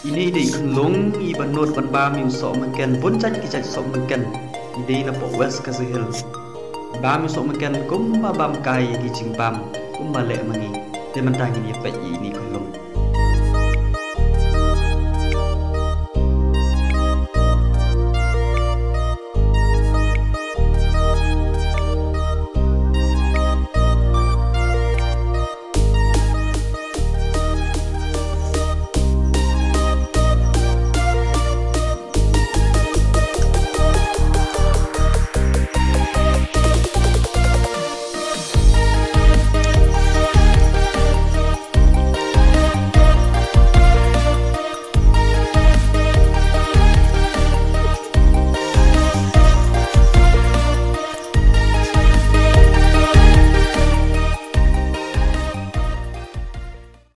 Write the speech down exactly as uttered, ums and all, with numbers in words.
Ine i dei i khunlung iba nud ban bam ïa u sohmynken, bun jait ki jait sohmynken. I dei na poh West Khasi Hills. Bam ïa u sohmynken kumba bam kai ïa ki jingbam, kumba leh ma ngi. Te mynta ngin ïa peit ïa ine i khunlung.